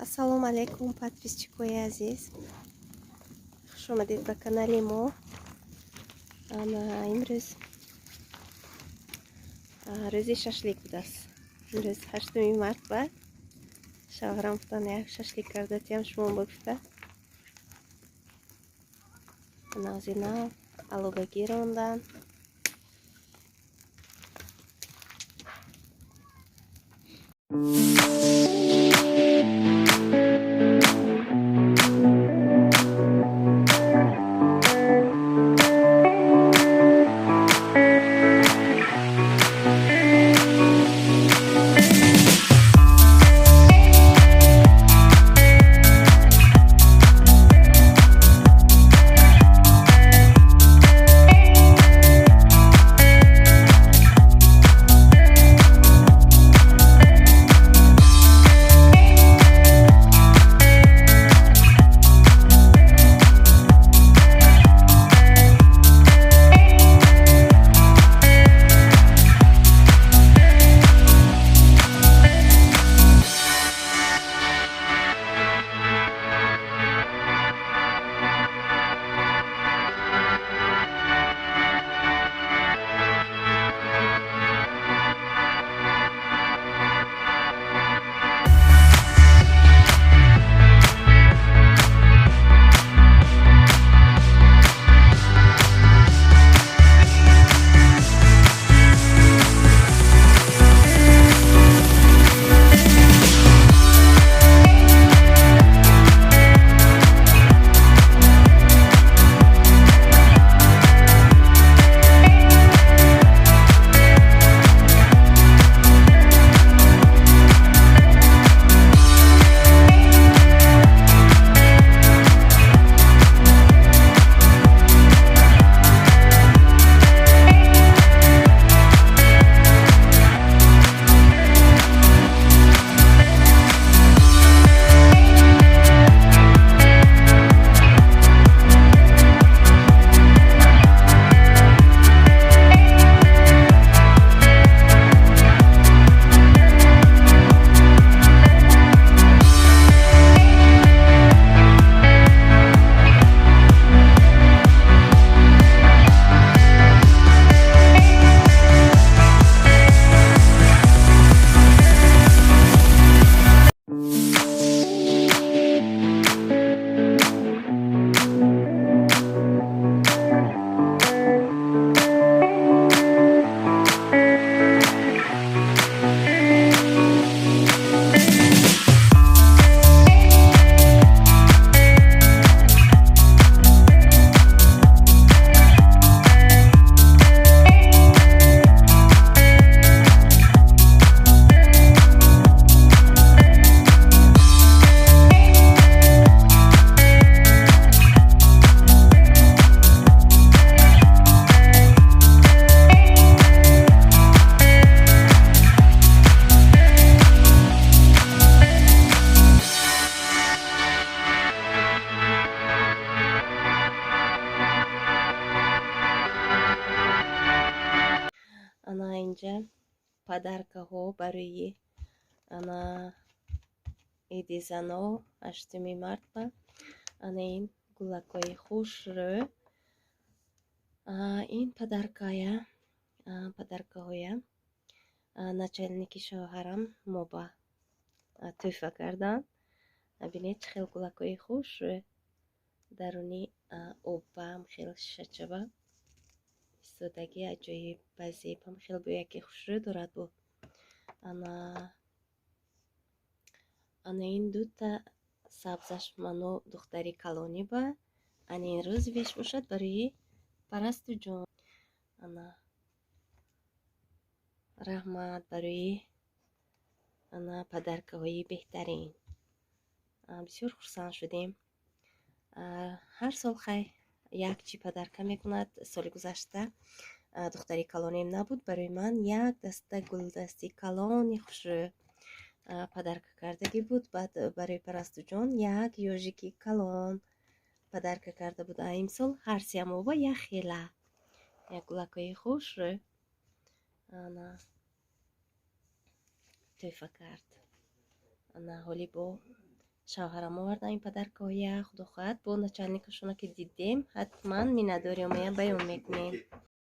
Ассалому алайкум, подписчикои азиз, хуш омадед ба канали мо. Ана имрӯз рӯзи шашлик будааст. Имрӯз 8 март ба шавҳарам гуфтан, як шашлик кардатиям шумо ба гуфта. Нази нав алобагӣ рондан. Ана инҷа подаркаҳо барои ана иди зано, 8 март ба. Ана ин гулакҳои хушрӯ, ин подаркая, подаркаҳоя начальники шавҳарам мо ба тӯҳфа карданд. Бинед, чӣ хел гулакҳои хушрӯ, даруни оббаам хел шишачаба истодаги, аҷоиб ба зебам, хел бӯяки хушрӯ дорад. Бо ана ин дута сабзаш ману духтари калонӣ ба, ана ин розовыйш бошад барои Парастуҷон. Ана раҳмат барои ана подаркаҳои беҳтарин, бисёр хурсанд шудем. Ҳар сол хай як чӣ подарка мекунад. Соли гузашта духтари калонем набуд, барои ман як даста гулдасти калони хушрӯ подарка кардагӣ буд. Баъд барои Парастуҷон як ёжики калон подарка карда буд. Имсол ҳар сеамова як хела як гулакҳои хушрӯ ана тӯҳфа кард. Ана ҳоли бо Шавҳарам овардан ин подаркаҳоя. Худо хоҳад, бо начальникашона ки дидем, ҳатман миннатдориёмая баён мекунем.